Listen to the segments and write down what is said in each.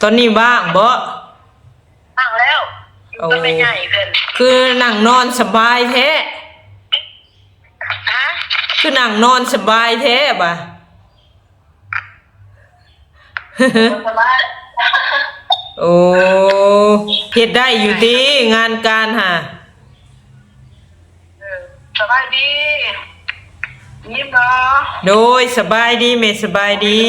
ຕອນນີ້ວ່າງບໍ່? ວ່າງແລ້ວ ຢູ່ກັບແມ່ໃຫຍ່ເພິ່ນ. ໂອ້ ຄືນັ່ງນອນສະບາຍແທ້? ຮະ? ຄືນັ່ງນອນສະບາຍແທ້ບາດ? ສະບາຍ. ໂອ້ ເຮັດໄດ້ຢູ່ຕິ ງານການຫາ? ເອີ ສະບາຍດີ ຍິນບໍ່? ໂດຍ ສະບາຍດີແມ່ ສະບາຍດີ.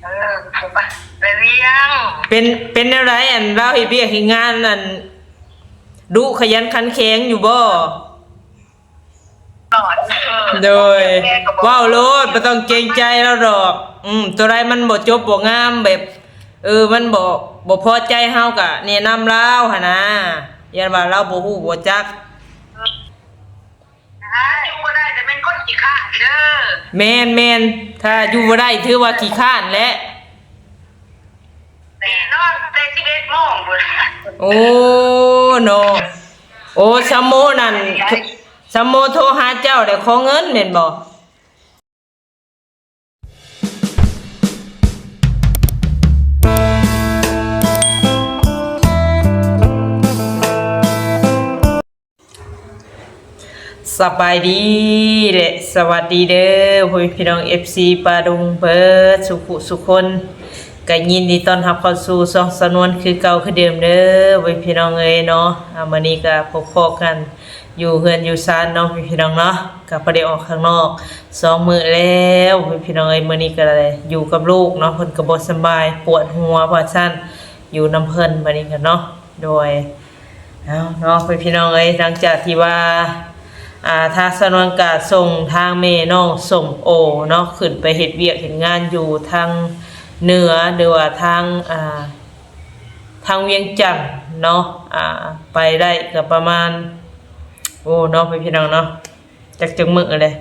ເອີ ສະບາຍ ໄປວຽງ. ເປັນ ເປັນແນວໃດ ອັນລາວເຮັດວຽກເຮັດງານ ອັນ ດຸຂະຫຍັນຂັນແຂງຢູ່ບໍ່? ໂດຍ ເວົ້າໂລດ ບໍ່ຕ້ອງເກງໃຈລາວດອກ. ອືມ ຕົວໃດມັນບໍ່ຈົບບໍ່ງາມ ແບບ ເອີ ມັນບໍ່ ບໍ່ພໍໃຈເຮົາກະແນະນຳລາວຫັ້ນນາ. ຢ້ານວ່າລາວບໍ່ຮູ້ບໍ່ຈັກ. ຖ້າຢູ່ບໍ່ໄດ້ແຕ່ແມ່ນຄົນຂີ້ຄ້ານເດີ. ແມ່ນໆ ຖ້າຢູ່ບໍ່ໄດ້ຖືວ່າຂີ້ຄ້ານແຫຼະ. ນອນແຕ່ສິບເອັດໂມງພຸ້ນ. ໂອ້ ເນາະ. ໂອ້ ຊາວໂມນັ້ນ ຊາວໂມໂທຫາເຈົ້າແລ້ວຂໍເງິນແມ່ນບໍ່? ສະບາຍດີ ແລະ ສະຫວັດດີເດີ ພໍ່ແມ່ພີ່ນ້ອງ ເອັຟຊີ ປ່າດົງເບີດສຸຂູສຸຄົນ. ກະຍິນດີຕ້ອນຮັບເຂົ້າສູ່ຊ່ອງສາວນວນຄືເກົ່າຄືເດີມເດີ ພໍ່ແມ່ພີ່ນ້ອງເອີຍເນາະ. ອາ ມື້ນີ້ກະພົບພໍ້ກັນຢູ່ເຮືອນຢູ່ຊານເນາະ ພີ່ນ້ອງເນາະ. ກະບໍ່ໄດ້ອອກຂ້າງນອກສອງມື້ແລ້ວ ພີ່ນ້ອງເອີຍ. ມື້ນີ້ກະໄດ້ຢູ່ກັບລູກເນາະ ເພິ່ນກະບໍ່ສະບາຍ ປວດຫົວວ່າຊັ້ນ ຢູ່ນຳເພິ່ນບັດນີ້ກະເນາະ. ໂດຍ ເອົາເນາະ ພີ່ນ້ອງເອີຍ ຫຼັງຈາກທີ່ວ່າ ອ່າ ທາງສາວນວນກະສົ່ງທາງແມ່ນ້ອງສົມໂອເນາະ ຂຶ້ນໄປເຮັດວຽກເຮັດງານຢູ່ທາງເໜືອ ຫຼືວ່າທາງ ອ່າ ທາງວຽງຈັນເນາະ. ອ່າ ໄປໄດ້ກະປະມານ ໂອ້ເນາະ ພີ່ນ້ອງເນາະ ຈັກ ຈັກມື້ແລ້ວ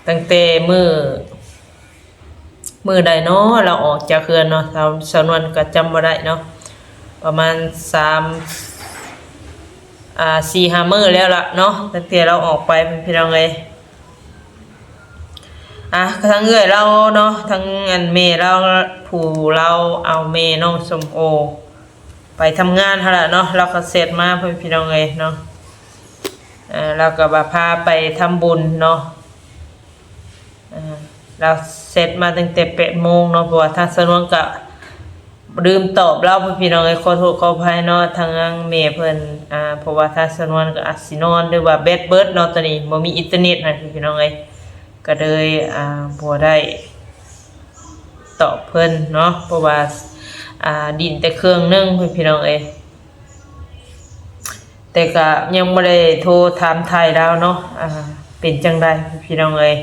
ຕັ້ງແຕ່ມື້ ມື້ໃດເນາະ ລາວອອກຈາກເຮືອນເນາະ ສາວ ສາວນວນກະຈຳບໍ່ໄດ້ເນາະ. ປະມານສາມ ອ່າ ສີ່ຫ້າມື້ແລ້ວລະເນາະ ຕັ້ງແຕ່ລາວອອກໄປ ພີ່ນ້ອງເອີຍ. ອ່າ ທາງເອື້ອຍລາວເນາະ ທາງອັນແມ່ລາວ ຜູ້ລາວເອົາແມ່ນ້ອງສົມໂອໄປທຳງານຫັ້ນລະເນາະ ລາວກະແຊັດມາ ພີ່ນ້ອງເອີຍເນາະ. ເອີ ລາວກະວ່າພາໄປທຳບຸນເນາະ. ເອີ ລາວແຊັດມາຕັ້ງແຕ່ແປດໂມງເນາະ ເພາະວ່າທາງສາວນວນກະລືມຕອບລາວ ພີ່ນ້ອງເອີຍ ຂໍໂທດຂໍອະໄພເນາະ. ທາງແມ່ເພິ່ນ ອ່າ ເພາະວ່າທາງສາວນວນກະອາດຊິນອນ ຫຼືວ່າແບັດເບີດເນາະ ຕອນນີ້ບໍ່ມີອິນເຕີເນັດຫັ້ນ ພີ່ນ້ອງເອີຍ ກະເລີຍ ອ່າ ບໍ່ໄດ້ຕອບເພິ່ນເນາະ ເພາະວ່າ ອ່າ ດິນແຕ່ເຄື່ອງໜຶ່ງ ພີ່ນ້ອງເອີຍ. ແຕ່ກະຍັງບໍ່ໄດ້ໂທຖາມໄຖ່ລາວເນາະ ອ່າ ເປັນຈັ່ງໃດ ພີ່ນ້ອງເອີຍ.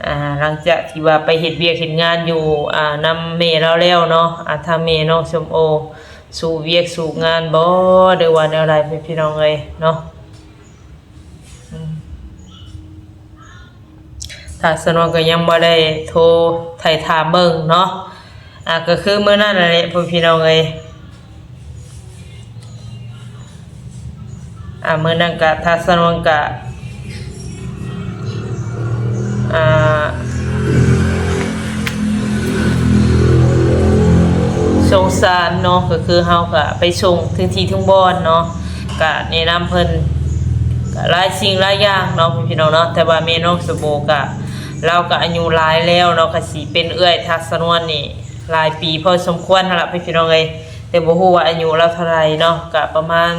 ອ່າ ຫຼັງຈາກທີ່ວ່າໄປເຮັດວຽກເຮັດງານຢູ່ ອ່າ ນຳແມ່ລາວແລ້ວເນາະ ອ່າ ທາງແມ່ນ້ອງສົມໂອສູ້ວຽກສູ້ງານບໍ່ ຫຼືວ່າແນວໃດ ພີ່ນ້ອງເອີຍເນາະ. ອືມ ທາງສາວນວນກະຍັງບໍ່ໄດ້ໂທໄຖ່ຖາມເບິ່ງເນາະ. ອ່າ ກະຄືມື້ນັ້ນຫັ້ນແຫຼະ ພໍ່ແມ່ພີ່ນ້ອງເອີຍ. ອ່າ ມື້ນັ້ນກະ ທາງສາວນວນກະ ອ່າ ສົງສານເນາະ ກະຄືເຮົາກະໄປສົ່ງເຖິງທີ່ເຖິງບ່ອນເນາະ ກະແນະນຳເພິ່ນ ກະຫຼາຍສິ່ງຫຼາຍຢ່າງເນາະ ພີ່ນ້ອງເນາະ. ແຕ່ວ່າແມ່ນ້ອງສົມໂອກະ ລາວກະອາຍຸຫຼາຍແລ້ວເນາະ ກະຊິເປັນເອື້ອຍທາງສາວນວນນີ້ ຫຼາຍປີພໍສົມຄວນຫັ້ນລະ ພີ່ນ້ອງເອີຍ. ແຕ່ບໍ່ຮູ້ວ່າອາຍຸລາວເທົ່າໃດເນາະ ກະປະມານ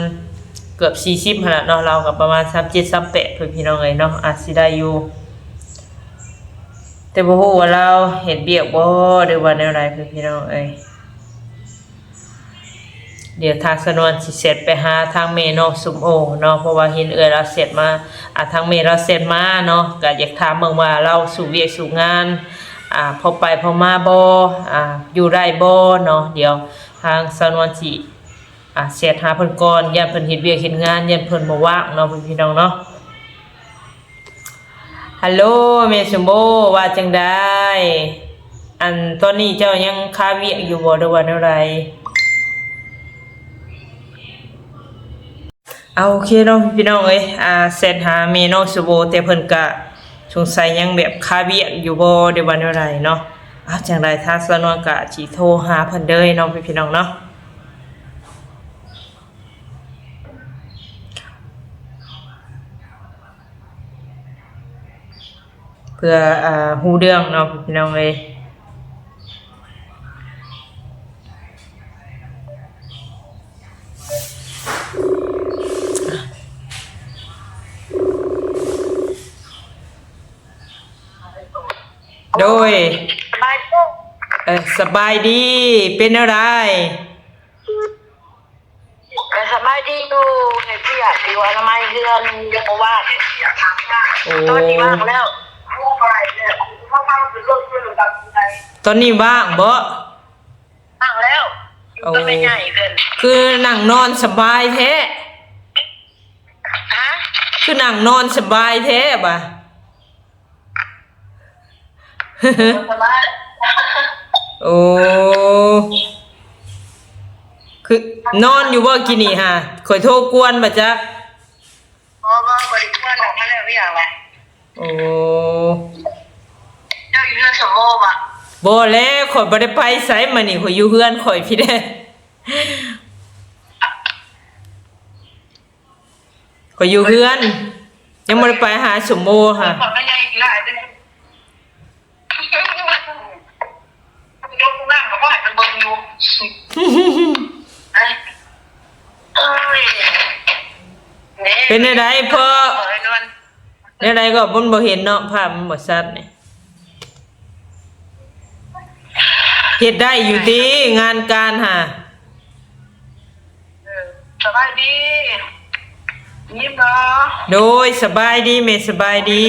ເກືອບສີ່ສິບຫັ້ນລະເນາະ ລາວກະປະມານສາມເຈັດ ສາມແປດ ພີ່ນ້ອງເອີຍເນາະ ອາດຊິໄດ້ຢູ່. ແຕ່ບໍ່ຮູ້ວ່າລາວເຮັດວຽກບໍ່ ຫຼືວ່າແນວໃດ ພີ່ນ້ອງເອີຍ. ດຽວທາງສາວນວນຊິແຊັດໄປຫາທາງແມ່ນ້ອງສົມໂອເນາະ ເພາະວ່າເຫັນເອື້ອຍລາວແຊັດມາ ອ່າ ທາງແມ່ລາວແຊັດມາເນາະ ກະຢາກຖາມເບິ່ງວ່າລາວສູ້ວຽກສູ້ງານ ອ່າ ພໍໄປພໍມາບໍ່ ອ່າ ຢູ່ໄດ້ບໍ່ເນາະ. ດຽວທາງສາວນວນຊິ ອ່າ ແຊັດຫາເພິ່ນກ່ອນ ຢ້ານເພິ່ນເຮັດວຽກເຮັດງານ ຢ້ານເພິ່ນບໍ່ວ່າງເນາະ ພີ່ນ້ອງເນາະ. ຮັລໂຫຼ ແມ່ສົມໂອ ວ່າຈັ່ງໃດ? ອັນ ຕອນນີ້ເຈົ້າຍັງຄາວຽກຢູ່ບໍ່ ຫຼືວ່າແນວໃດ? ເອົາ ໂອເຄເນາະ ພີ່ນ້ອງເອີຍ ອ່າ ແຊັດຫາແມ່ນ້ອງສົມໂອ ແຕ່ເພິ່ນກະສົງໄສຍັງແບບຄາວຽກຢູ່ບໍ່ ຫຼືວ່າແນວໃດເນາະ. ເອົາ ຈັ່ງໃດທາງສາວນວນກະຊິໂທຫາເພິ່ນເລີຍເນາະ ພີ່ນ້ອງເນາະ. ເພື່ອ ອ່າ ຮູ້ເລື່ອງເນາະ ພີ່ນ້ອງເອີຍ. ໂດຍ ສະບາຍດີ ເອີ ສະບາຍດີ ເປັນແນວໃດ? ກໍສະບາຍດີຢູ່ ເຮັດວຽກຢູ່ອະນາໄມເຮືອນ ຍັງບໍ່ວ່າງ. ໂອ້ ຕອນນີ້ວ່າງແລ້ວ ຕອນນີ້ວ່າງບໍ? ວ່າງແລ້ວ ຢູ່ກັບແມ່ໃຫຍ່ເພິ່ນ. ຄືນັ່ງນອນສະບາຍແທ້? ຮະ? ຄືນັ່ງນອນສະບາຍແທ້ບາດ? ສະບາຍ. ໂອ້ ຄືນອນຢູ່ບໍ່ກີ້ນີ້ຫາ? ຂ້ອຍໂທກວນບໍ່ຈັກ. ບໍ່ ບໍ່ ບໍ່ໄດ້ກວນດອກ ມາແລ້ວ ມີຫຍັງລະ? ໂອ້ ເຈົ້າຢູ່ເຮືອນສະໂມບໍ່? ບໍ່ແຫຼະ ຂ້ອຍບໍ່ໄດ້ໄປໃສມື້ນີ້ ຂ້ອຍຢູ່ເຮືອນຂ້ອຍພີ້ແຫຼະ. ຂ້ອຍຢູ່ເຮືອນ ຍັງບໍ່ໄດ້ໄປຫາສົມໂມຫາ. ເປັນແນວໃດ? ເພາະແນວໃດກໍມັນບໍ່ເຫັນເນາະ ພາບມັນບໍ່ຊັດນີ້. ເຮັດໄດ້ຢູ່ຕິ ງານການຫາ? ເອີ ສະບາຍດີ ຍິນບໍ່? ໂດຍ ສະບາຍດີແມ່ ສະບາຍດີ.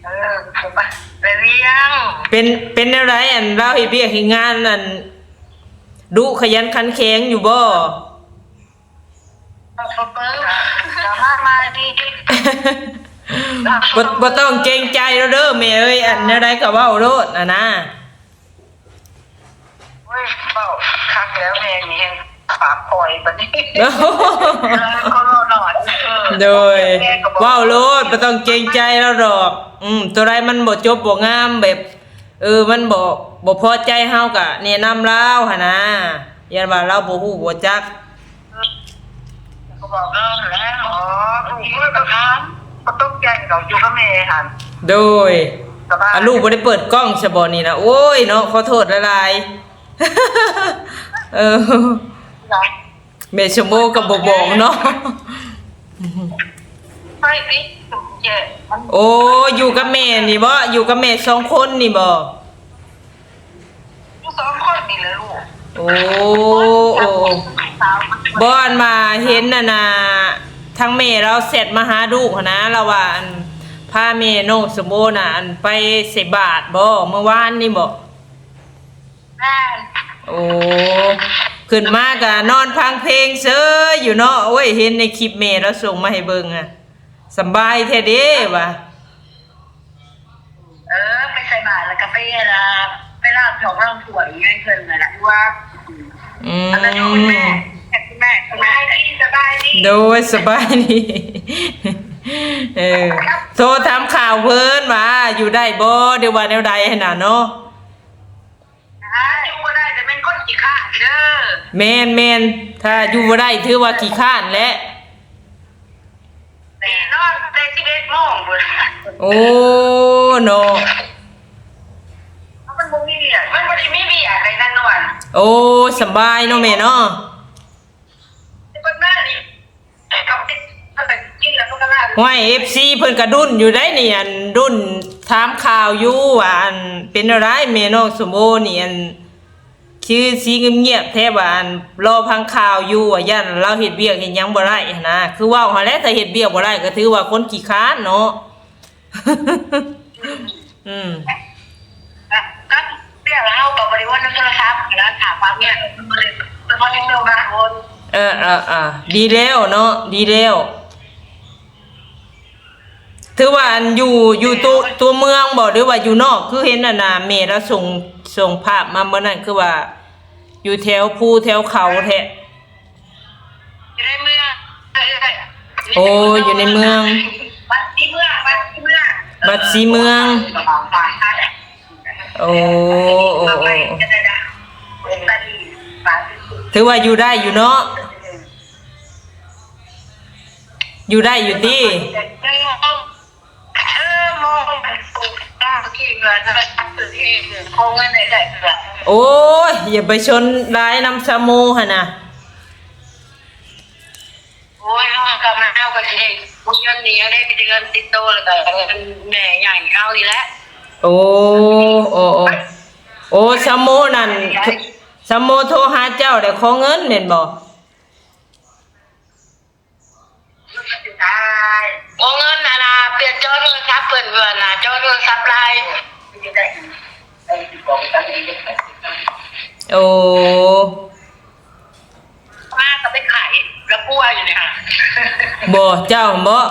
ເອີ ສະບາຍ ໄປວຽງ. ເປັນ ເປັນແນວໃດ ອັນລາວເຮັດວຽກເຮັດງານ ອັນ ດຸຂະຫຍັນຂັນແຂງຢູ່ບໍ່? ບໍ່ ບໍ່ຕ້ອງເກງໃຈແລ້ວເດີແມ່ເອີຍ ອັນແນວໃດກໍເວົ້າໂລດຫັ້ນນາ. ໂອ້ຍ ເວົ້າຄັກແລ້ວແມ່ນີ້ ແຮງປາກຄ່ອຍບັດນີ້ ເອີ ກໍເວົ້າໜ້ອຍ. ເອີ ໂດຍ ເວົ້າໂລດ ບໍ່ຕ້ອງເກງໃຈລາວດອກ. ອືມ ຕົວໃດມັນບໍ່ຈົບບໍ່ງາມ ແບບ ເອີ ມັນບໍ່ ບໍ່ພໍໃຈເຮົາກະແນະນຳລາວຫັ້ນນາ ຢ້ານວ່າລາວບໍ່ຮູ້ບໍ່ຈັກ. ກໍບອກລາວຫັ້ນແຫຼະ ອໍ ລູກເອີຍ ກໍຖາມ ບໍ່ຕົກໃຈດອກ ຢູ່ກັບແມ່ຫັ້ນ. ໂດຍ ສະບາຍ. ອາ ລູກບໍ່ໄດ້ເປີດກ້ອງຊະບໍນີ້ນະ? ໂອ້ຍເນາະ ຂໍໂທດຫຼາຍໆ. ເອີ ແມ່ຊົມໂມກໍບໍ່ບອກເນາະ. ໄປຕິ ແຈະມັນ. ໂອ້ ຢູ່ກັບແມ່ນີ້ບໍ? ຢູ່ກັບແມ່ສອງຄົນນີ້ບໍ? ຢູ່ສອງຄົນນີ້ແຫຼະລູກ. ໂອ້ ໂອ້ ບໍ່ ອັນວ່າເຫັນອັນນ່າ ທາງແມ່ລາວແຊັດມາຫາລູກຫັ້ນນະ ລາວວ່າ ອັນ ພາແມ່ນ້ອງສົມໂມນະ ອັນ ໄປໃສ່ບາດບໍ ມື້ວານນີ້ບໍ? ແມ່ນ. ໂອ້ ຂຶ້ນມາກະນອນຟັງເພງເຊີຍຢູ່ເນາະ. ໂອ້ຍ ເຫັນໃນຄລິບແມ່ລາວສົ່ງມາໃຫ້ເບິ່ງອະ ສຳບາຍແທ້ເດ້ວ່າ. ເອີ ໄປໃສ່ບາດແລ້ວກໍໄປລາ ໄປລາບຖອກລ້າງຖ້ວຍໃຫ້ເພິ່ນນັ້ນລະ ຢູ່ວັດ. ອືມ ອັນນັ້ນຢູ່ແມ່ ແມ່ ສະບາຍດີ ສະບາຍດີ. ໂດຍ ສະບາຍດີ. ເອີ ໂທຖາມຂ່າວເພິ່ນວ່າຢູ່ໄດ້ບໍ່ ຫຼືວ່າແນວໃດຫັ້ນນະເນາະ. ຖ້າຢູ່ບໍ່ໄດ້ກໍແມ່ນຄົນຂີ້ຄ້ານເດີ. ແມ່ນໆ ຖ້າຢູ່ບໍ່ໄດ້ຖືວ່າຂີ້ຄ້ານແຫຼະ. ແນ່ນອນ ແຕ່ສິບເອັດໂມງພຸ້ນ. ໂອ້ ເນາະ ມັນບໍ່ມີວຽກ ມັນບໍ່ໄດ້ມີວຽກໃດນາງນວນ. ໂອ້ ສະບາຍເນາະແມ່ເນາະ. ເພິ່ນມານີ້ ຫ້ວຍ ເອັຟຊີ ເພິ່ນກະດຸນຢູ່ໄດ໋ນີ້ ອັນ ດຸນຖາມຂ່າວຢູ່ວ່າ ອັນ ເປັນແນວໃດແມ່ນ້ອງສົມໂອນີ້ ອັນ ຄືຊິງຽບໆແທ້ວ່າ ອັນ ລໍຟັງຂ່າວຢູ່ວ່າ ຢ້ານລາວເຮັດວຽກເຮັດຫຍັງບໍ່ໄດ້ຫັ້ນນະ. ຄືເວົ້າຫັ້ນແຫຼະ ຖ້າເຮັດວຽກບໍ່ໄດ້ກໍຖືວ່າຄົນຂີ້ຄ້ານເນາະ. ອືມ ກັບເລື່ອງເຮົາກໍບໍ່ໄດ້ເວົ້ານຳໂທລະສັບນະ ຖາມວ່າເມຍ ເອີ ເອີ ເອີ ດີແລ້ວເນາະ ດີແລ້ວ. ຖືວ່າອັນຢູ່ ຢູ່ຕົວ ຕົວເມືອງບໍ່ ຫຼືວ່າຢູ່ນອກ? ຄືເຫັນອັນນ່າ ແມ່ລາວສົ່ງ ສົ່ງພາບມາມື້ນັ້ນ ຄືວ່າຢູ່ແຖວພູແຖວເຂົາແທ້. ຢູ່ໃນເມືອງ. ໂອ້ ຢູ່ໃນເມືອງ. ວັດສີເມືອງ ວັດສີເມືອງ ວັດສີເມືອງ. ໂອ້ ໂອ້ ໂອ້ ຖືວ່າຢູ່ໄດ້ຢູ່ເນາະ ຢູ່ໄດ້ຢູ່ຕິ? ໂອ້ຍ ຢ່າໄປຊົນຫຼາຍນຳຊາໂມຫັ້ນນະ. ໂອ້ຍ ເຮົາກໍມາ ເຮົາກໍຊິໄດ້ເງິນນີ້ ເຮົາໄດ້ເງິນຕິດໂຕ ແລ້ວກໍເງິນແມ່ໃຫຍ່ເຮົານີ້ແຫຼະ. ໂອ້ ໂອ້ ໂອ້ ໂອ້ ຊາໂມນັ້ນ ຊາໂມໂທຫາເຈົ້າ ໄດ້ຂໍເງິນແມ່ນບໍ່? ຂໍເງິນ ອັນນ່າ ປ່ຽນຈໍໂທລະສັບເພິ່ນ ເພິ່ນວ່ານ່າ ຈໍໂທລະສັບຫຼາຍ. ໂອ້ ມາກໍໄປຂາຍລະບົວຢູ່ນີ້ຫາ. ບໍ່ ເຈົ້າບໍ່?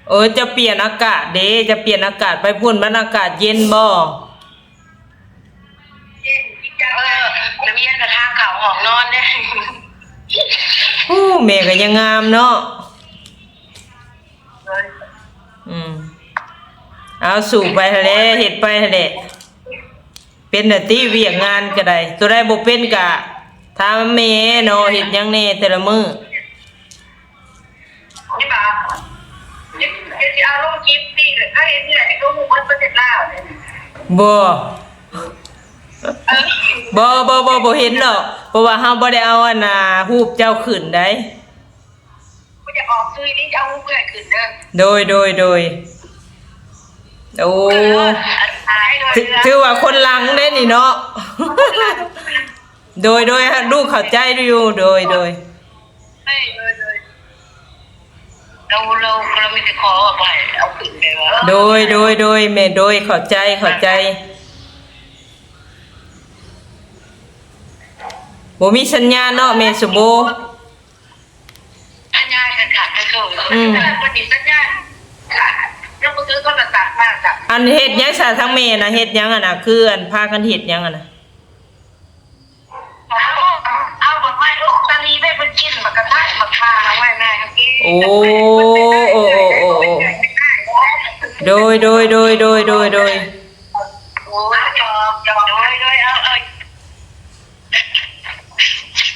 ເອີ ຈະປ່ຽນອາກາດເດ້ ຈະປ່ຽນອາກາດໄປພຸ້ນ ມັນອາກາດເຢັນບໍ່? ເອີ ຈະປ່ຽນກະທາງເຂົ້າຫ້ອງນອນເດ້. ໂອ້ ແມ່ກໍຍັງງາມເນາະ. ອືມ ເອົາ ສູ້ໄປຫັ້ນແຫຼະ ເຮັດໄປຫັ້ນແຫຼະ. ເປັນແລ້ວຕິ ວຽກງານກໍໄດ້ ຕົວໃດບໍ່ເປັນກະຖາມແມ່ເນາະ ເຮັດຫຍັງແດ່ແຕ່ລະມື້? ບໍ່ ບໍ່ ບໍ່ ບໍ່ ບໍ່ເຫັນດອກ ເພາະວ່າເຮົາບໍ່ໄດ້ເອົາ ອັນນ່າ ຮູບເຈົ້າຂຶ້ນໃດ. ບໍ່ຢາກອອກຊື່ນີ້ ຈະເອົາຮູບເອື້ອຍຂຶ້ນເດີ. ໂດຍ ໂດຍ ໂດຍ ໂອ້ ເອີ ອັນຕາຍໂດຍ ຖື ຖືວ່າຄົນຫຼັງເດ້ນີ້ເນາະ. ໂດຍ ໂດຍ ລູກເຂົ້າໃຈຢູ່ ໂດຍ ໂດຍ ໂດຍ ໂດຍ ໂດຍ ລາວ ລາວ ລາວມີແຕ່ຂໍວ່າບໍ່ໃຫ້ເອົາຂຶ້ນແບບວ່າ ໂດຍ ໂດຍ ໂດຍ ແມ່ ໂດຍ ເຂົ້າໃຈ ເຂົ້າໃຈ. ບໍ່ມີສັນຍານເນາະ ແມ່ສົມບູ. ອັນຍາຍກໍຂາດໄປເກີນ ອືມ ເພິ່ນນີ້ສັນຍານຂາດ ຍັງບໍ່ຖືໂທລະສັບມາຊ້ຳ. ອັນເຮັດຫຍັງຊະທາງແມ່ນະ ເຮັດຫຍັງຫັ້ນນະ ຄືອັນພາກັນເຮັດຫຍັງຫັ້ນນະ? ເອົາ ເອົາບັກໄມ້ລູກຕາລີໄປເພິ່ນກິນ ບັກກະໄທ ບັກຂ່າ ບັກໄມ້ແມ່ກິນ. ໂອ້ ໂອ້ ໂອ້ ໂອ້ ໂອ້ ໂດຍ ໂດຍ ໂດຍ ໂດຍ ໂດຍ ໂດຍ ໂອ້ຍ ຈອກ ຈອກ ໂດຍ ໂດຍ ເອົາ ເອົາ.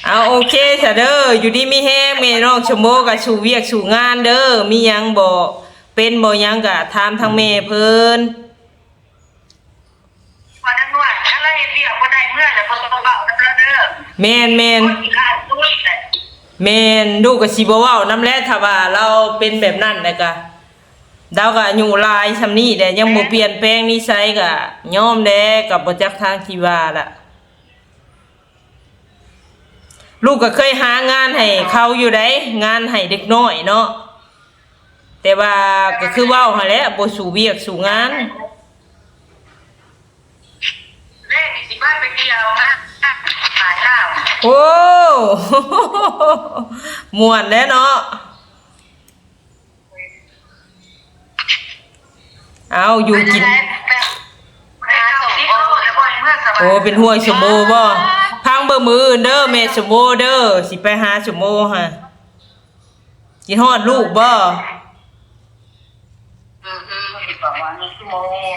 ເອົາ ໂອເຄຊະເດີ ຢູ່ດີມີແຮງ ແມ່ນ້ອງຊົມໂມກໍສູ້ວຽກສູ້ງານເດີ ມີຫຍັງບໍ່ເປັນບໍ່ຫຍັງກໍຖາມທາງແມ່ເພິ່ນ. ວ່ານາງນວນ ຄັນລາວເຮັດວຽກບໍ່ໄດ້ເມືອລະບໍ່ຕ້ອງເວົ້ານຳລາວເດີ. ແມ່ນໆ ຄົນຂີ້ຄ້ານສຸດແຫຼະ. ແມ່ນ ລູກກໍຊິບໍ່ເວົ້ານຳແຫຼະ ຖ້າວ່າລາວເປັນແບບນັ້ນແລ້ວກະ ລາວກໍອາຍຸຫຼາຍຊ່ຳນີ້ແຫຼະ ຍັງບໍ່ປ່ຽນແປງນິໄສ ກໍຍອມແຫຼະ ກໍບໍ່ຈັກທາງຊິວ່າລະ. ລູກກໍເຄີຍຫາງານໃຫ້ເຂົາຢູ່ໃດ ງານໃຫ້ເດັກນ້ອຍເນາະ ແຕ່ວ່າກໍຄືເວົ້າຫັ້ນແຫຼະ ບໍ່ສູ້ວຽກສູ້ງານ. ແລກນີ້ຊິພາໄປທ່ຽວຫາຂາຍເຫຼົ້າ. ໂອ້ ມ່ວນແຫຼະເນາະ. ເອົາ ຢູ່ກິນ ໂອ້ ເປັນຫ່ວງສົມໂມບໍ່? ຟັງເບິ່ງມື້ອື່ນເດີ ແມ່ສົມໂມເດີ ຊິໄປຫາສົມໂມຫາ. ຄິດຮອດລູກບໍ່?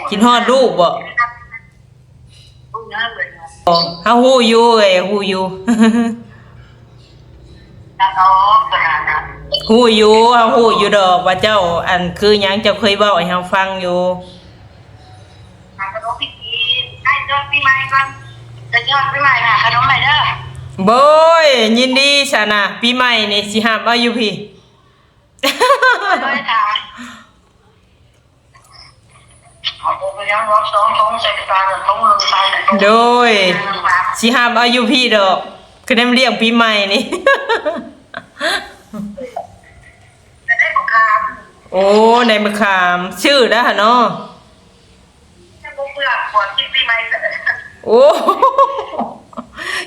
ຄິດຮອດລູກບໍ່? ເຮົາຮູ້ຢູ່ເອີຍ ຮູ້ຢູ່. ຮູ້ຢູ່ ເຮົາຮູ້ຢູ່ດອກວ່າເຈົ້າ ອັນ ຄືຫຍັງ ເຈົ້າເຄີຍເວົ້າໃຫ້ເຮົາຟັງຢູ່. ຫາຂະໜົມໃຫ້ກິນ ໃກ້ຈອດປີໃໝ່ກ່ອນ ຈະຈອດປີໃໝ່ຫາຂະໜົມໃຫ້ເດີ. ໂອ້ຍ ຍິນດີຊະນະ ປີໃໝ່ນີ້ຊິຮັບເອົາຢູ່ພີ້. ໂດຍ ຊິຮັບເອົາຢູ່ພີ້ດອກ ຄືໄດ້ມາລ້ຽງປີໃໝ່ນີ້. ໂອ້ ໃນມະຂາມ ຊື້ໄດ້ຫັ້ນເນາະ. ໂອ້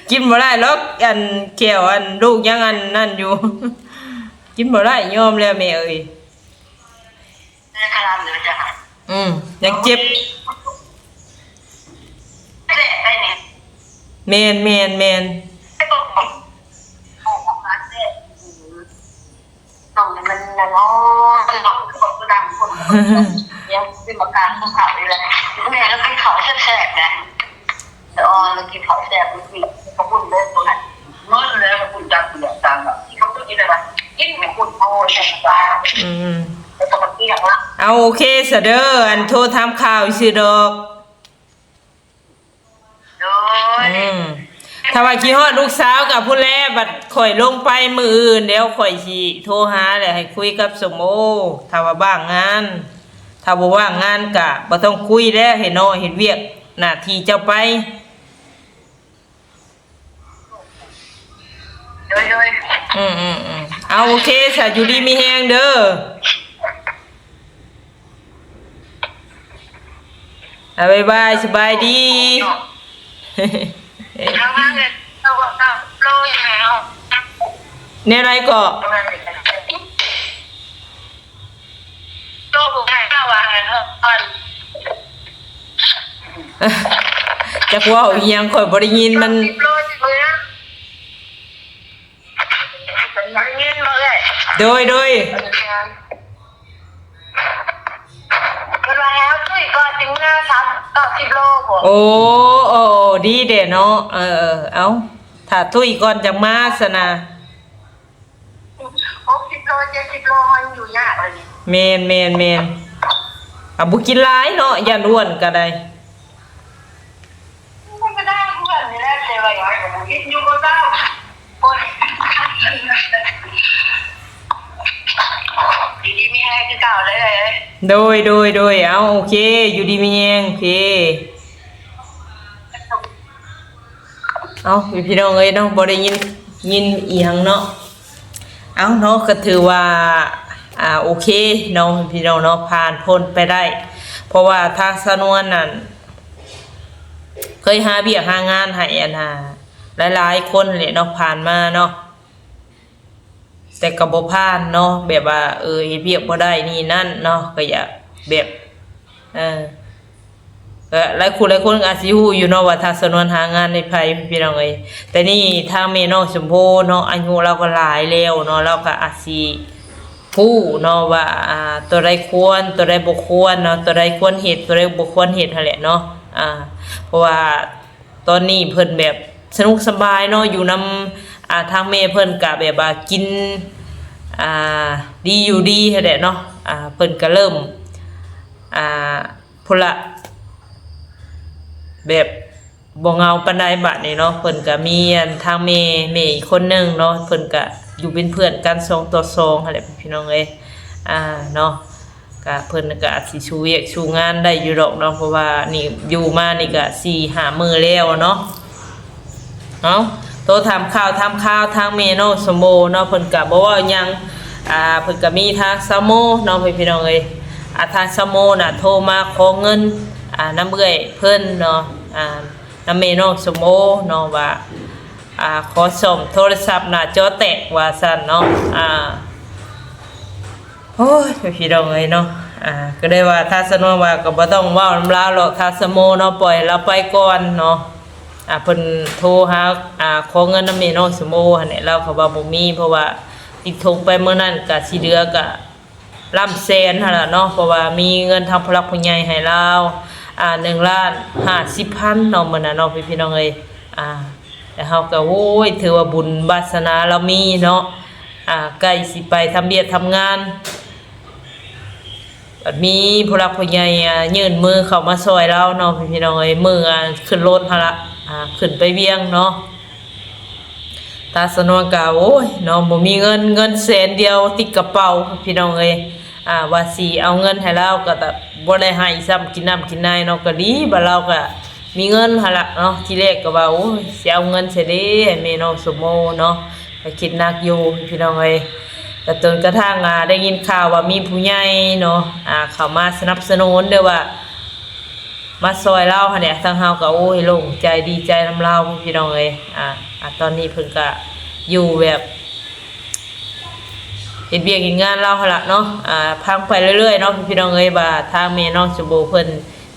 ກິນບໍ່ໄດ້ດອກ ອັນແກ້ວ ອັນລູກຍັງອັນນັ້ນຢູ່ ກິນບໍ່ໄດ້ ຍອມແລ້ວແມ່ເອີຍ. ອືມ ຍັງເຈັບ. ແມ່ນ ແມ່ນ ແມ່ນ. ຕ້ອງໃຫ້ມັນນັ້ນ ອໍ ເນາະ ຄືບອກຄືດຳຄົນ ຍັງຊິມາການຂອງເຂົານີ້ແຫຼະ ແມ່ ກິນເຂົ້າແຊບໆນະ. ເອີ ກິນເຂົ້າແຊບ ກິນເຂົ້າປຸ້ນເດີ ຕົວນັ້ນເໝິດແລ້ວ. ເຂົ້າປຸ້ນຈັກເດືອນຕາມແບບເຂົ້າປຸ້ນນີ້ແຫຼະ ກິນເຂົ້າປຸ້ນໂອ້ຍແຊບກວ່າ. ອືມ ແລ້ວກໍມາກຽງລະ. ເອົາ ໂອເຄຊະເດີ ອັນໂທຖາມຂ່າວຊື່ດອກ. ໂດຍ ອືມ ຖ້າວ່າຄິດຮອດລູກສາວກໍພຸ້ນແຫຼະ ບັດຂ້ອຍລົງໄປມື້ອື່ນ ດຽວຂ້ອຍຊິໂທຫາ ແລ້ວໃຫ້ຄຸຍກັບສົມໂອ ຖ້າວ່າວ່າງງານ. ຖ້າບໍ່ວ່າງງານກະບໍ່ຕ້ອງຄຸຍແລ້ວ ເຮັດເນາະ ເຮັດວຽກໜ້າທີ່ເຈົ້າໄປ. ໂດຍ ໂດຍ ອືມໆໆ ເອົາ ໂອເຄຊະ ຢູ່ດີມີແຮງເດີ. ອາ ບາຍບາຍ ສະບາຍດີ. ແນວໃດເກາະ? ຈັກເວົ້າອີ່ຫຍັງ ຂ້ອຍບໍ່ໄດ້ຍິນ ມັນ ໂດຍ ໂດຍ ເພິ່ນວ່າໃຫ້ເຮົາຕຸ້ຍກ່ອນຈຶ່ງເມືອ ສາມ ເກົ້າສິບໂລພຸ້ນ. ໂອ້ ໂອ້ ດີເດເນາະ. ເອີ ເອົາ ຖ້າຕຸ້ຍກ່ອນຈັ່ງມາຊັ້ນນະ. ຫົກສິບໂລ ເຈັດສິບໂລ ມັນຢູ່ຍາກເລີຍ. ແມ່ນໆໆ ອາ ບໍ່ກິນຫຼາຍເນາະ ຢ້ານອ້ວນກໍໄດ້. ມັນກໍໄດ້ຄືກັນນີ້ແຫຼະ ແຕ່ວ່າກິນຢູ່ບໍ່ເຊົາ. ໂອ້ຍ ຢູ່ດີມີແຮງຄືເກົ່າເລີຍ. ໂດຍ ໂດຍ ໂດຍ ເອົາ ໂອເຄ ຢູ່ດີມີແຮງ ໂອເຄ. ເອົາ ພີ່ນ້ອງເອີຍເນາະ ບໍ່ໄດ້ຍິນ ຍິນອີ່ຫຍັງເນາະ. ເອົາເນາະ ກໍຖືວ່າ ອ່າ ໂອເຄເນາະ ພີ່ນ້ອງເນາະ ຜ່ານພົ້ນໄປໄດ້ ເພາະວ່າທາງສາວນວນນັ້ນ ເຄີຍຫາວຽກຫາງານໃຫ້ ອັນນ່າ ຫຼາຍໆຄົນແຫຼະເນາະ ຜ່ານມາເນາະ ແຕ່ກໍບໍ່ຜ່ານເນາະ ແບບວ່າ ເອີ ເຮັດວຽກບໍ່ໄດ້ນີ້ນັ້ນເນາະ ກໍຢາກແບບ ເອີ ກໍຫຼາຍຄູ່ຫຼາຍຄົນກໍອາດຊິຮູ້ຢູ່ເນາະວ່າທາງສາວນວນຫາງານໃຫ້ໃຜ ພີ່ນ້ອງເອີຍ. ແຕ່ນີ້ທາງແມ່ນ້ອງຊົມພູເນາະ ອາຍຸລາວກໍຫຼາຍແລ້ວເນາະ ລາວກໍອາດຊິຮູ້ເນາະວ່າ ອ່າ ຕົວໃດຄວນ ຕົວໃດບໍ່ຄວນເນາະ ຕົວໃດຄວນເຮັດ ຕົວໃດບໍ່ຄວນເຮັດຫັ້ນແຫຼະເນາະ. ອ່າ ເພາະວ່າ ຕອນນີ້ເພິ່ນແບບສະໜຸກສະບາຍເນາະ ຢູ່ນຳ ອ່າ ທາງແມ່ເພິ່ນກະແບບວ່າກິນ ອ່າ ດີຢູ່ດີຫັ້ນແຫຼະເນາະ. ອ່າ ເພິ່ນກະເລີ່ມ ອ່າ ພຸ້ນລະ ແບບບໍ່ເຫງົາປານໃດບາດນີ້ເນາະ. ເພິ່ນກະມີ ອັນ ທາງແມ່ ແມ່ອີກຄົນໜຶ່ງເນາະ ເພິ່ນກະຢູ່ເປັນເພື່ອນກັນສອງຕໍ່ສອງຫັ້ນແຫຼະ ພີ່ນ້ອງເອີຍ. ອ່າ ເນາະ ກະເພິ່ນກະອາດຊິສູ້ວຽກສູ້ງານໄດ້ຢູ່ດອກເນາະ ເພາະວ່ານີ້ຢູ່ມານີ້ກະສີ່ຫ້າມື້ແລ້ວເນາະ. ເອົາ ໂທຖາມຂ່າວຖາມຄາວທາງແມ່ນ້ອງສົມໂອເນາະ ເພິ່ນກະບໍ່ເວົ້າຫຍັງ. ອ່າ ເພິ່ນກະມີທາງສາວໂມເນາະ ພີ່ນ້ອງເອີຍ. ອ່າ ທາງສາວໂມນະໂທມາຂໍເງິນ ອ່າ ນຳເອື້ອຍເພິ່ນເນາະ ອ່າ ນຳແມ່ນ້ອງສົມໂອເນາະ ວ່າ ອ່າ ຂໍສ້ອມໂທລະສັບໜ້າຈໍແຕກວ່າຊັ້ນເນາະ. ອ່າ ໂອ້ຍ ພີ່ນ້ອງເອີຍເນາະ ອ່າ ກໍໄດ້ວ່າ ທາງສາວນວນວ່າກໍບໍ່ຕ້ອງເວົ້ານຳລາວຫຼອກ ທາງສາວໂມເນາະ ປ່ອຍລາວໄປກ່ອນເນາະ. ອ່າ ເພິ່ນໂທຫາ ອ່າ ຂໍເງິນນຳແມ່ນ້ອງສົມໂອຫັ້ນແຫຼະ ລາວກໍວ່າບໍ່ມີ ເພາະວ່າຕິດຖົງໄປມື້ນັ້ນກະຊິເຫຼືອກະລ້ານແສນຫັ້ນລະເນາະ ເພາະວ່າມີເງິນທາງຜູ້ຫຼັກຜູ້ໃຫຍ່ໃຫ້ລາວ ອ່າ ໜຶ່ງລ້ານຫ້າສິບພັນເນາະ ມື້ນັ້ນເນາະ ພີ່ນ້ອງເອີຍ. ອ່າ ແລ້ວເຮົາກໍ ໂອ້ຍ ຖືວ່າບຸນວາສະໜາລາວມີເນາະ ອ່າ ໃກ້ຊິໄປທຳວຽກທຳງານ ບັດມີຜູ້ຫຼັກຜູ້ໃຫຍ່ ອ່າ ຍື່ນມືເຂົ້າມາຊ່ອຍລາວເນາະ ພີ່ນ້ອງເອີຍ. ມື້ ອ່າ ຂຶ້ນລົດຫັ້ນລະ ອ່າ ຂຶ້ນໄປວຽງເນາະ ທາງສາວນວນກໍ ໂອ້ຍ ເນາະ ບໍ່ມີເງິນ ເງິນແສນດຽວຕິດກະເປົາ ພີ່ນ້ອງເອີຍ. ອ່າ ວ່າຊິເອົາເງິນໃຫ້ລາວກໍ ບໍ່ໄດ້ໃຫ້ຊ້ຳ ກິນນ້ຳກິນໃນເນາະ. ກໍດີວ່າລາວກໍມີເງິນຫັ້ນລະເນາະ ທີແລກກໍວ່າ ໂອ້ຍ ຊິເອົາເງິນໃສເດ ໃຫ້ແມ່ນ້ອງສົມໂອເນາະ ກໍຄິດໜັກຢູ່ ພີ່ນ້ອງເອີຍ. ແຕ່ຈົນກະທັ່ງ ອ່າ ໄດ້ຍິນຂ່າວວ່າມີຜູ້ໃຫຍ່ເນາະ ອ່າ ເຂົ້າມາສະໜັບສະໜູນ ຫຼືວ່າມາຊ່ອຍລາວຫັ້ນແຫຼະ ທາງເຮົາກໍ ໂອ້ຍ ໂລ່ງໃຈດີໃຈນຳລາວ ພີ່ນ້ອງເອີຍ. ອ່າ ອ່າ ຕອນນີ້ເພິ່ນກໍຢູ່ແບບ ເຮັດວຽກເຮັດງານລາວຫັ້ນລະເນາະ. ອ່າ ຟັງໄປເລື້ອຍໆເນາະ ພີ່ນ້ອງເອີຍ ວ່າທາງແມ່ນ້ອງຊົມພູເພິ່ນ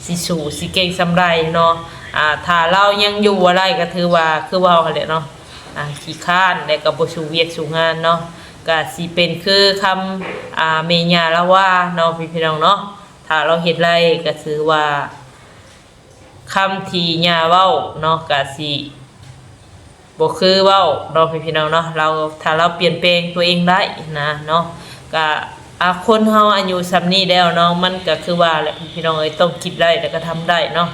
ຊິສູ້ຊິເກັ່ງສ່ຳໃດເນາະ. ອ່າ ຖ້າລາວຍັງຢູ່ບໍ່ໄດ້ກໍຖືວ່າຄືເວົ້າຫັ້ນແຫຼະເນາະ ອ່າ ຂີ້ຄ້ານ ແລະກໍບໍ່ສູ້ວຽກສູ້ງານເນາະ. ກໍຊິເປັນຄືຄຳ ອ່າ ແມ່ຍ່າລາວວ່າເນາະ ພີ່ນ້ອງເນາະ ຖ້າລາວເຮັດໄດ້ກໍຖືວ່າ ຄຳທີ່ຍ່າເວົ້າເນາະ ກະຊິບໍ່ຄືເວົ້າເນາະ ພີ່ນ້ອງເນາະ. ລາວ ຖ້າລາວປ່ຽນແປງຕົວເອງໄດ້ນະເນາະ ກະ ອາ ຄົນເຮົາອາຍຸສ່ຳນີ້ແລ້ວເນາະ ມັນກະຄືວ່າແຫຼະ ພີ່ນ້ອງເອີຍ, ຕ້ອງຄິດໄດ້ແລ້ວກະທຳໄດ້ເນາະ.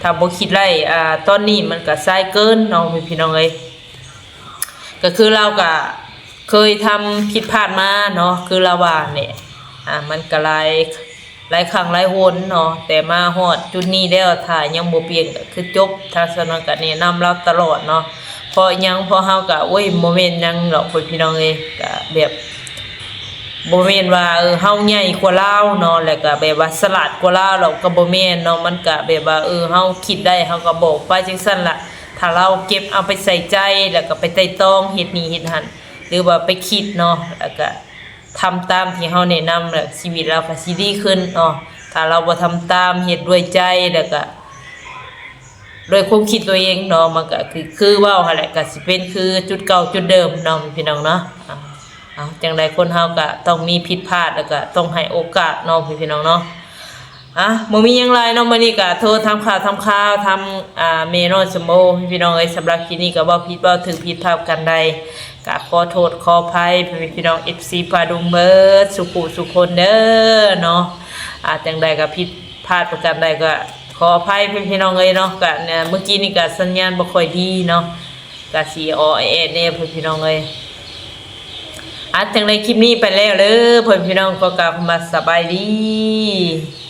ຖ້າບໍ່ຄິດໄດ້ ອາ ຕອນນີ້ມັນກະສາຍເກີນເນາະ ພີ່ນ້ອງເອີຍ. ກະຄືລາວກະເຄີຍທຳຜິດພາດມາເນາະ ຄືລາວວ່າແຫຼະ ອາ ມັນກະຫຼາຍ ຫຼາຍຄັ້ງຫຼາຍຫົນເນາະ, ແຕ່ມາຮອດຈຸດນີ້ແລ້ວ ຖ້າຍັງບໍ່ປ່ຽນກະຄືຈົບ. ທາງສາວນວນກະແນະນຳລາວຕະຫຼອດເນາະ. ເພາະຫຍັງ? ເພາະເຮົາກະ ໂອ້ຍ ບໍ່ແມ່ນຫຍັງດອກ ພໍ່ພີ່ນ້ອງເອີຍ, ກະແບບ ບໍ່ແມ່ນວ່າ ເອີ ເຮົາໃຫຍ່ກວ່າລາວເນາະ ແລ້ວກະແບບວ່າສະຫຼາດກວ່າລາວດອກ ກະບໍ່ແມ່ນເນາະ. ມັນກະແບບວ່າ ເອີ ເຮົາຄິດໄດ້ ເຮົາກະບອກໄປຈັ່ງຊັ້ນລະ. ຖ້າລາວເກັບເອົາໄປໃສ່ໃຈ ແລ້ວກະໄປໄຕ່ຕອງເຮັດນີ້ເຮັດຫັ້ນ ຫຼືວ່າໄປຄິດເນາະ ແລ້ວກະ ທຳຕາມທີ່ເຮົາແນະນຳ ແລ້ວຊີວິດລາວກະຊິດີຂຶ້ນເນາະ. ຖ້າລາວບໍ່ທຳຕາມ ເຮັດດ້ວຍໃຈ ແລ້ວກະດ້ວຍຄວາມຄິດຕົວເອງເນາະ ມັນກະຄື ຄືເວົ້າຫັ້ນແຫຼະ ກະຊິເປັນຄືຈຸດເກົ່າຈຸດເດີມເນາະ ພີ່ນ້ອງເນາະ. ເອົາ ເອົາ ຈັ່ງໃດຄົນເຮົາກະຕ້ອງມີຜິດພາດ ແລ້ວກະຕ້ອງໃຫ້ໂອກາດເນາະ ພີ່ນ້ອງເນາະ. ອ່ະ ບໍ່ມີຫຍັງຫຼາຍເນາະ, ມື້ນີ້ກະໂທຖາມຂ່າວຖາມຄາວ ຖາມ ອ່າ ແມ່ນ້ອງສົມໂອ ພີ່ນ້ອງເອີຍ. ສຳລັບຄລິບນີ້ກະເວົ້າຜິດເວົ້າຖືກ ຜິດພາດປະການໃດ ກະຂໍໂທດຂໍອະໄພ ພໍ່ແມ່ພີ່ນ້ອງ ເອັຟຊີ ປາດຸງ ເບິດສູ່ຜູ້ສູ່ຄົນເດີເນາະ. ອ່າ ຈັ່ງໃດກະຜິດພາດປະການໃດກະຂໍອະໄພ ພໍ່ແມ່ພີ່ນ້ອງເອີຍເນາະ. ກະ ເມື່ອກີ້ນີ້ກະສັນຍານບໍ່ຄ່ອຍດີເນາະ, ກະຊິອໍແອແດ່ ພໍ່ແມ່ພີ່ນ້ອງເອີຍ. ອ່າ ຈັ່ງໃດຄລິບນີ້ໄປແລ້ວເດີ ພໍ່ແມ່ພີ່ນ້ອງ ຂໍກ່າວຄຳວ່າສະບາຍດີ.